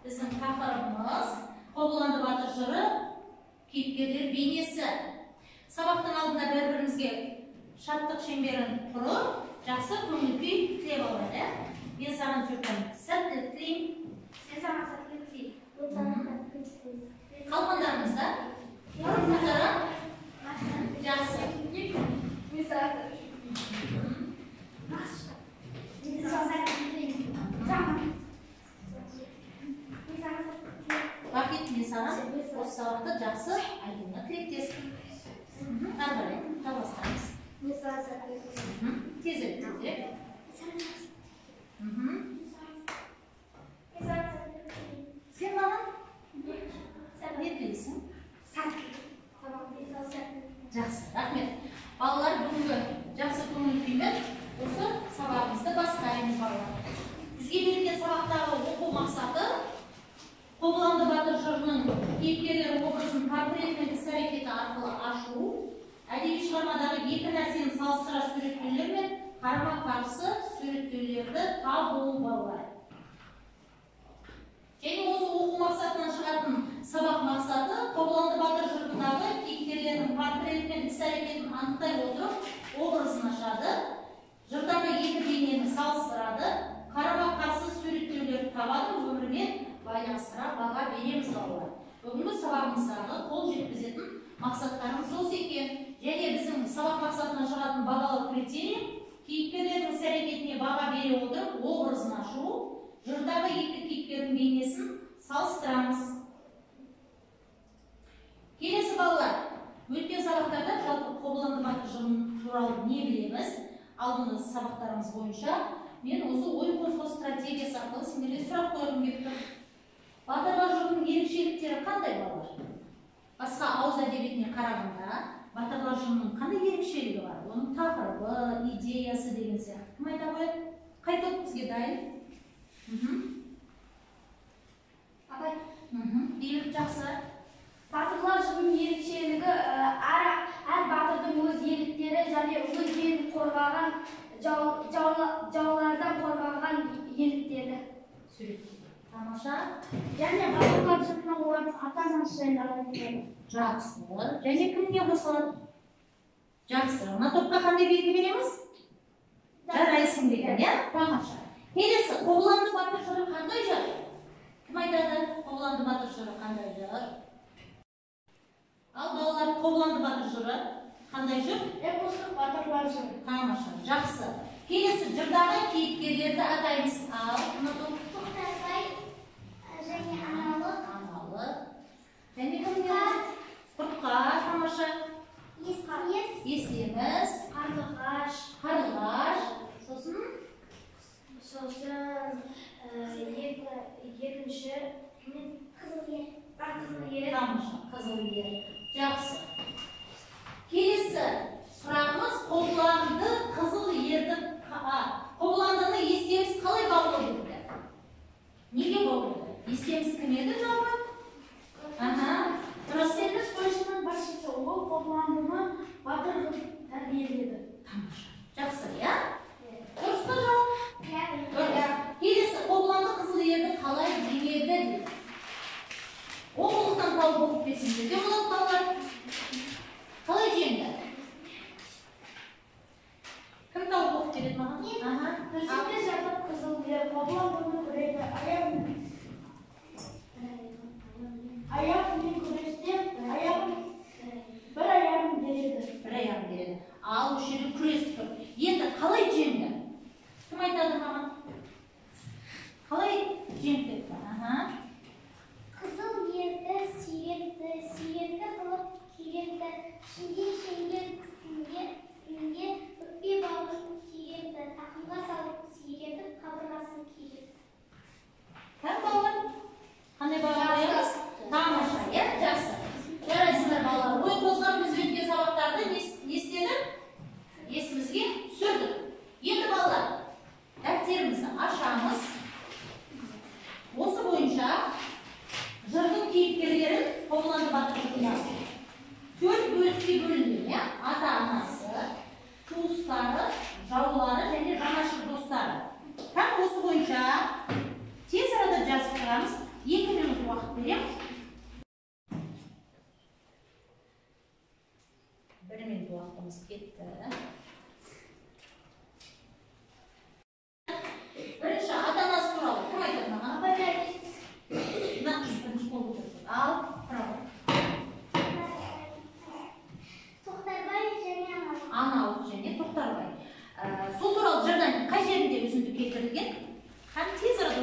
Біздің тақырыбымыз Қобыланды батыр жыры кейіпкерлер бейнесі. Сабақтың алдында бір-бірімізге шаттық шеңберін құрып, жақсы көңіл күй тілеп алайық, иә? Мен саған Түркім сәттілік тілеймін. Мен саған сәттілік тілеймін. Мен саған сәттілік тілеймін. Қалғандарыңыз да? Өзара жақсы. Мен саған сәттілік тілеймін. Мен саған сәттілік тілеймін. Мен саған сәттілік тілеймін. Бақыт, мен саған осы сабақты жақсы айтуыңа тілектеспін. Ары қарай жалғастырамыз. Мен саған сәттілік тілеймін. Тезірек, тезірек. Мен саған сәттілік тілеймін. Сен маған не тілейсің? Сәттілік. Мен саған сәттілік. Жақсы, рахмет. Балалар, бүгінгі жақсы көңіл күймен осы сабағымызды бастаймыз, балалар. Бізге берілген сабақтағы оқу мақсаты Қобыланды батыр жырының кейіпкерлер образын портрет пен іс-әрекеті арқылы ашу, әдеби шығармадағы екі нәрсені салыстыра суреттеулер мен қарама-қарсы суреттеулерді табу, балалар. Және осы оқу мақсатынан шығатын сабақ мақсаты Қобыланды батыр жырындағы кейіпкерлердің портреті мен іс-әрекетін анықтай отырып, образын ашады, жырдағы екі бейнені салыстырады, қарама-қарсы суреттеулерді табады, өмірмен байланыстыра баға береміз, балалар. Бүгінгі сабағымыздағы қол жеткізетін мақсаттарымыз осы екен. Және біздің сабақ мақсатынан шығатын бағалау критерий кейіпкерлердің іс-әрекетіне баға бере отырып, образын ашу, жырдағы екі кейіпкердің бейнесін салыстырамыз. Келесі, балалар, өткен сабақтарда жалпы Қобыланды батыр жыры туралы не білеміз? Алдыңғы сабақтарымыз бойынша мен осы ой қозғау стратегиясы арқылы сендерге сұрақ қойғым келіп тұр. Батырлар жырының ерекшеліктері қандай, балалар? Басқа ауыз әдебиетіне қарағанда батырлар жырының қандай ерекшелігі бар? Оның тақырыбы, идеясы деген сияқты. Кім айта қояды? Қай топ бізге дайын? Апай. Бейбіт, жақсы. Батырлар жырының ерекшелігі әр батырдың өз ерліктері және өз елін қорғаған, жаулардан қорғаған ерліктері. Сурет. Тамаша. Және батырлар жырына олардың ата-анасы жайлы айтылады. Жақсы. Және кімге қосылады? Жақсы. Мына топқа қандай белгі береміз? Жарайсың деген, иә? Тамаша. Келесі, Қобыланды батыр жыры қандай жыр? Кім айтады? Қобыланды батыр жыры қандай жыр? Ал балалар, Қобыланды батыр жыры қандай жыр? Эпостық батырлар жыры. Тамаша, жақсы. Келесі жырдағы кейіпкерлерді атаймыз. Ал, мына топ. Тоқтасай және Аналық. Аналық. Және кім? Құртқа, тамаша. Естемес. Естемес. Қарлығаш. Қарлығаш. Сосын? Сосын екінші Қызыл ер. Қызыл ер. Тамаша, Қызыл ер. Жақсы. Келесі сұрағымыз Қобыланды Қызыл ерді, Қобыландыны Естемес қалай баулап өтті? Неге баулады? Естемес кім еді жалпы? Аха, дұрыс. Естемес қойшының басшысы, ол Қобыландыны батыр қылып тәрбиеледі. Тамаша. Жақсы, иә? Дұрыс па жауап? Дұрыс. Келесі, Қобыланды Қызыл ерді қалай жеңеді дейді. Оқулықтан тауып оқып берсеңдер де болады, балалар. Қалай жеңді? Кім тауып оқып береді маған? Аха. Төсекте жатып Қызыл ер Қобыландыны көреді. Аяғымен күресте бір аяғын береді. Бір аяғын береді. Ал осы жерде күресіп тұр. Енді қалай жеңді? Кім айтады маған? Қалай жеңіп кетті? Аха. Қызыл ерді сүйретті, сүйретті қылып күйретті, ішінде шеңгел күнге өкпе бауырын күйретті, тақымға салып сүйретіп, қабырғасын күйретті. Кім, балалар? Қандай баға қоямыз? Тамаша, иә? Жақсы. Жарайсыңдар, балалар. Ой қозғап біз өткен сабақтарды не істедік? Есімізге түсірдік. Енді, балалар, дәптерімізді ашамыз. Осы бойынша жырдың кейіпкерлерін Қобыланды батыр жырында төрт бөлікке бөлінген, иә? Ата-анасы, туыстары, жаулары және жанашыр достары. Һәм осы бойынша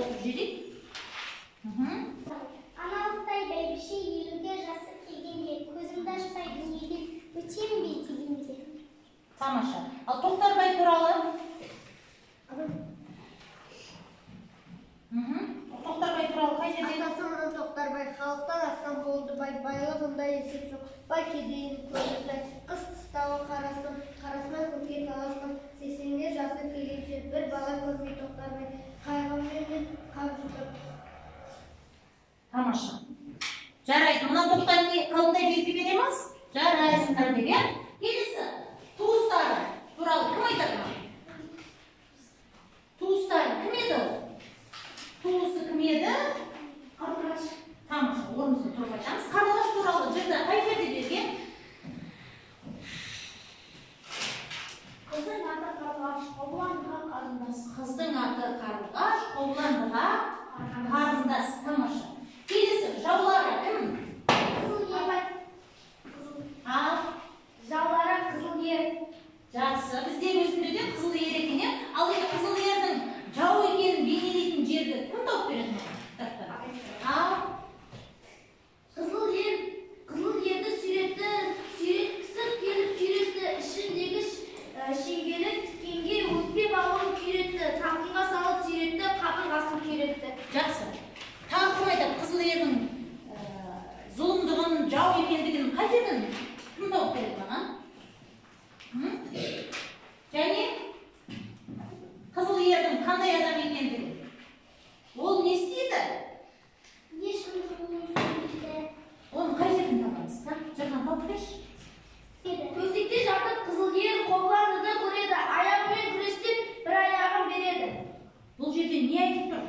оқып жіберейік. Аналықтай бәйбіше 50-ге жасы келгенде, көзімді ашпай дүниеден өтем бе дегенде. Тамаша. Ал Тоқтарбай туралы? Тоқтарбай туралы қай жерде? Атасы Тоқтарбай халықтан астам болды бай, байлығында есеп жоқ, бай кедейін көрмей, қыс қыстауы қарасым, қарасына көкке таласым, 80-ге жасы келгенше бір бала көрмей Тоқтарбай, қайғыменен қап жұтып. Тамаша. Жарайды, мына тоқтар қалындай белгі бере ме? Жарайсыңдар деп, иә? Келесі, туыстары туралы кім айтады? Туыстары кім еді ол? Туысы кім еді? Қарлығаш. Тамаша, орнымызда тұрып айтамыз. Қарлығаш туралы жырда қай жерде берген? Қыздың аты Қарлығаш, Қобыландыға қарындас. Қыздың аты Қарлығаш, Қобыландыға қарындас. Тамаша. Келесі, жаулары кім? Қызыл ер. Ал, Жаулары Қызыл ер. Жақсы, бізде өзінде де Қызыл ер екен, иә? Ал енді Қызыл ердің жау екенін бейнелейтін жерді кім тауып береді маған? Ал, Қызыл ер, Қызыл ерді сүйреткісі келіп күйретті, ішіндегі шеңгелі тікенге өкпе бауырын күйретті, тақымға салып сүйретті, қабырғасын күйретті. Жақсы. Тағы кім айтады Қызыл ердің зұлымдығын, жау екендігін қай жерден кім тауып береді маған? Және Қызыл ердің қандай адам екендігін? Ол не істейді? Ешкімнің сүймейді. Оны қай жерден табамыз? Жырдан тауып берші. Төсекте жатып Қызыл ер Қобыландыны көреді, аяғымен күрестеп бір аяғын береді. Бұл жерде не айтып тұр?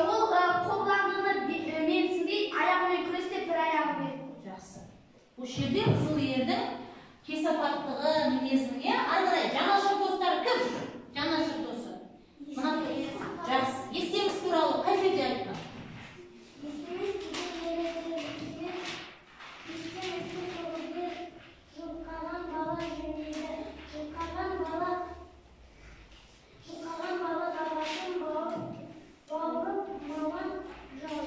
Ол Қобыландыны менсінбей аяғымен күрестеп бір аяғын береді. Жақсы. Осы жерде Қызыл ердің кесапаттығы, мінезін, иә? Ары қарай жанашыр достары кім? Жанашыр досы. Мына жақсы. Естеміс туралы қай жерде айтқан? Естеміс деген ерлігі Естемісті тоғызды жұлқаған бала жөнелді. Жұлқаған бала даласын бауырып маған жау.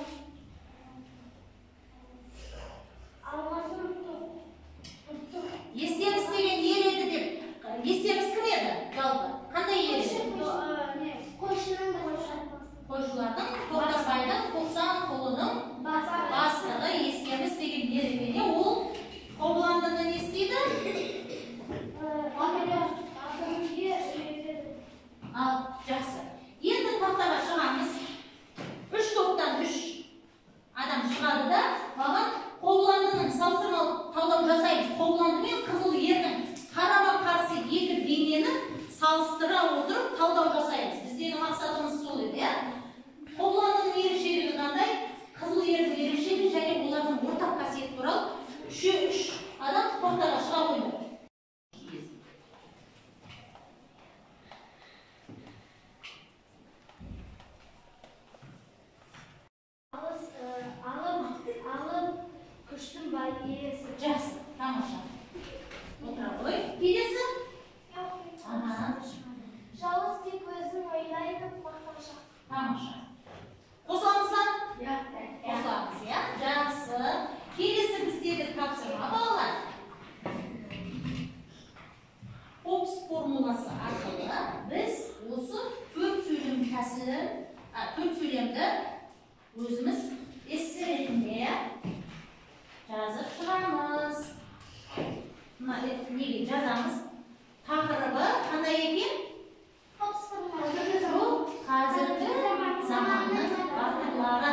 Алмасын тұтып. Естеміс деген ер еді деп. Естеміс кім еді жалпы? Қандай ер еді? Қойшының басы. Қойшылардың, Тоқтарбайдың 90 құлының бастығы Естеміс деген ер екен. Ол Қобыландыны не істейді? Ал, жақсы. Енді тақтаға шығамыз. 3 топтан 3 адам шығады да, маған Қобыландының салыстырмалы талдау жасаймыз. Қобыланды мен Қызыл ердің қарама-қарсы екі бейнені салыстыра отырып талдау жасаймыз. Біздегі мақсатымыз сол еді, иә? Қобыландының ерекшелігі қандай? Қызыл ердің ерекшелігі және олардың ортақ қасиеті туралы 3 адам тақтаға шыға қойды. Алып күштің бай иесі. Жақсы, тамаша. Отыра қой. Келесі. Жауыз тек өзін ойлайды мақтаншақ. Тамаша. Қосыламыз ба? Қосыламыз, иә? Жақсы. Келесі біздегі тапсырма, балалар. Опс формуласы арқылы біз осы 4 сөйлем тәсілін, 4 сөйлемді өзіміз эссе ретінде жазып шығамыз. Мына неге жазамыз? Тақырыбы қандай екен? Бұл қазіргі заманның батырлары.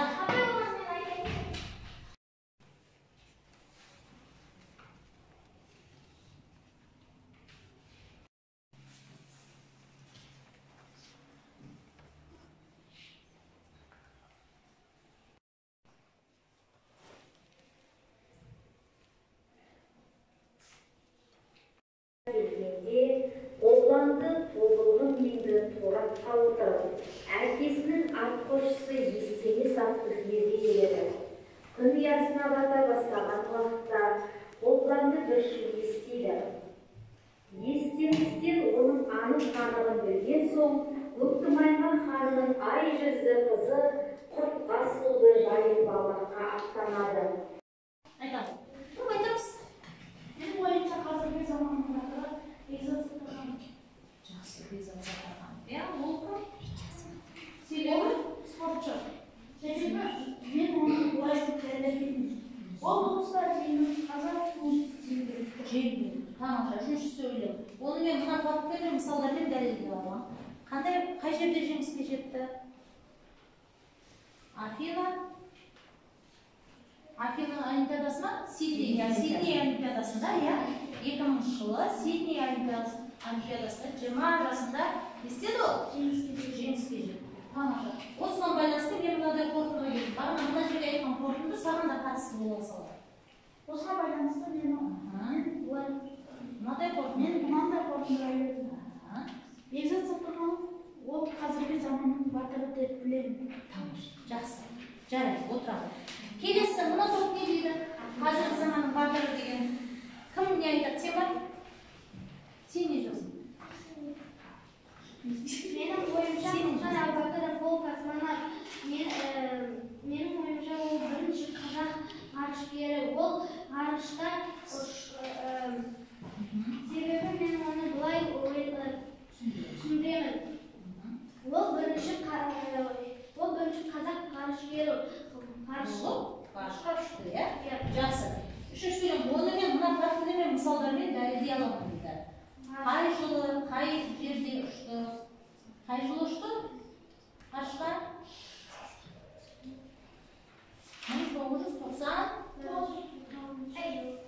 Келгенде Қобыланды тобылғы меңді торы атқа отырып, әкесінің атқосшысы Естемес атты жерге келеді. Күн ұясына бата бастаған уақытта Қобыланды бір шу естиді. Естемістен оның анық-қанығын білген соң, Көктімайма ханның ай жүзді қызы Себебі мен оны былай дәлелдеймін. Ол болса жеңіп, қазақ туын желбіретті. Желбіретті. Тамаша. Үшінші сөйлем. Оны мен мына фактілер мысалдармен дәлелдей аламын. Қандай, қай жерде жеңіске жетті? Афина. Афина Олимпиадасы ма? Сидней Олимпиадасында, иә. 2000 жылы Сидней Олимпиадасында 20 жасында не істеді ол? Жеңіске жетті. Тамаша. Осыған байланысты мен мынадай қорытындыға келдім. Бағана мына жерде айтқан қорытынды саған да қатысты бола салады. Осыған байланысты мен мынадай қорытындыға келдім. Бекзат Саттарханов ол қазіргі заманның батыры деп білемін. Тамаша. Жақсы. Жарайды, отырады. Келесі мына топ не дейді? Қазіргі заманның батыры деген кім не айтады? Сен ба? Сен не жаздың? Менің ойымша Мұқан Әубәкіров ол космонавт. Менің ойымша ол бірінші қазақ ғарышкері. Ол ғарышта себебі мен оны былай түсіндіремін. Ол бірінші қазақ ғарышкері. Ғарышқа ұшты, иә? Жақсы. Үшінші сөйлем. Оны мен мына фактілермен, мысалдармен дәлелдей аламын дейді. Қай жылы, қай жерде ұшты? Қай жылы ұшты? Ғарышқа? 1990? 91.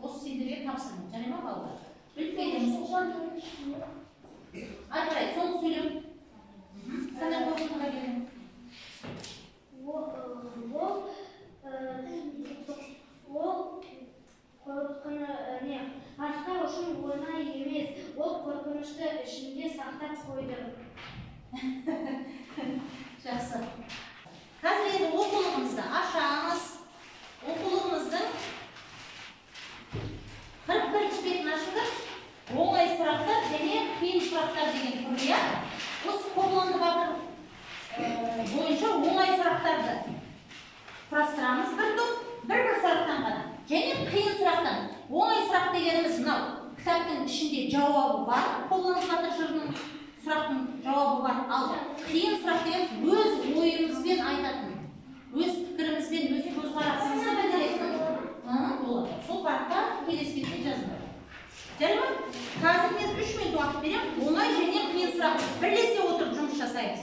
Осы сендерге тапсырма. Жарай ма, балалар? Біліп кетеміз. Ары қарай, соңғы сөйлем. Қандай қорытындыға келдің? Ол ғарышқа ұшу оңай емес. Ол қорқынышты ішінде сақтап қойды. Жақсы. Қазір енді оқулығымызды ашамыз. Оқулығымыздың 41-ші бетін ашыңдар. Оңай сұрақтар және қиын сұрақтар деген тұр, иә? Осы Қобыланды батыр бойынша оңай сұрақтарды құрастырамыз бір топ, бір-бір сұрақтан ғана. Және қиын сұрақтан. Оңай сұрақ дегеніміз мынау. Кітаптың ішінде жауабы бар, Қобыланды батыр жырының сұрақтың жауабы бар. Ал қиын сұрақ дегеніміз өз ойымызбен айтатын, өз пікірімізбен, өз көзқарасымызды білдіретін. Болады. Сол парақта келесі бетте жазылады. Жарай ма? Қазір мен 3 минут уақыт беремін. Оңай және қиын сұрақ бірлесе отырып жұмыс жасаймыз.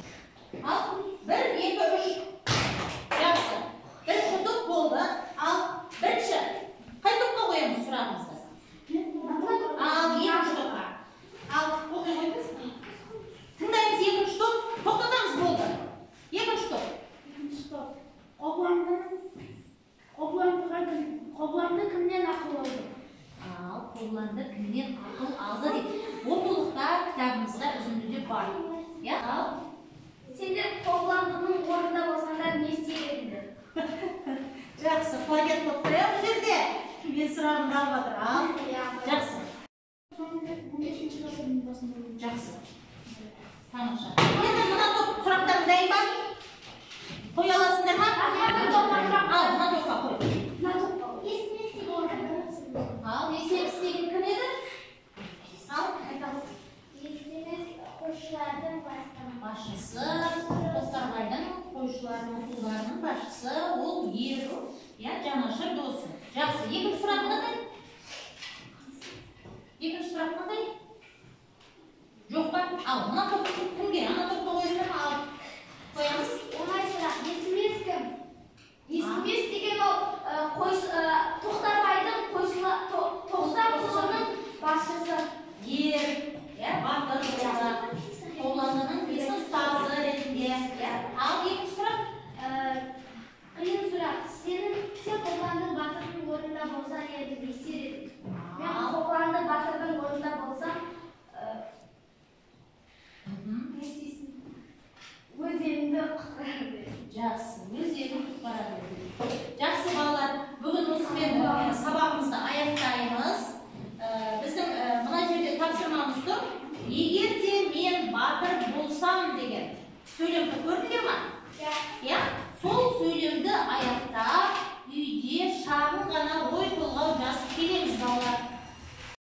Ал 1, 2, 3. Жақсы. Бірінші топ болды. Ал бірінші қай топқа қоямыз сұрағымызды? Ал екінші топқа. Ал оқи қойыңыз. Тыңдаймыз екінші топ. Тоқтатамыз, болды. Екінші топ. Екінші топ. Қобыланды кімнен ақыл алды? Ал Қобыланды кімнен ақыл алды дейді. Оқулықта, кітабымызда үзіндіде бар. Иә? Ал сендер Қобыландының орнында болсаңдар не істер едіңдер? Жақсы, плагиат болып тұр, бұл жерде. Мен сұрағымды алып жатыр. Ал, жақсы. 15-ші ғасырдың басында. Жақсы. Тамаша. Енді мына топ сұрақтарың дайын ба? Қоя аласыңдар ма? Ал, мына топқа қой. Мына топқа. Ал, Есемес деген кім еді? Ал, айтасыз. Есемес қойшылардың басшысы, Тоқтарбайдың қойшыларының, құлдарының басшысы, ол ер, иә, жанашыр досы. Жақсы. Екінші сұрақ қандай? Екінші сұрақ қандай? Жоқ па? Ал, мына топ кімге? Ана топқа қойсыздар ма? Ал, қоямыз. Оңай сұрақ. Есемес кім? Есемес деген ол Тоқтарбайдың тоқсан құлының басшысы. Ер, иә, батыр болған. Қобыландының несі ұстазы ретінде. Ал екінші сұрақ? Қиын сұрақ. Сен Қобыланды батырдың орнында болсаң еді, не істер едің? Мен Қобыланды батырдың орнында болсам, не істейсің? Өз елімді құтқарар едім. Жақсы, өз елін құтқарар едім. Жақсы, балалар, бүгін осымен сабағымызды аяқтаймыз. Біздің мына жерде тапсырмамыз тұр. Егер де мен батыр болсам деген сөйлемді көрдіңдер ма? Иә. Сол сөйлемді аяқтап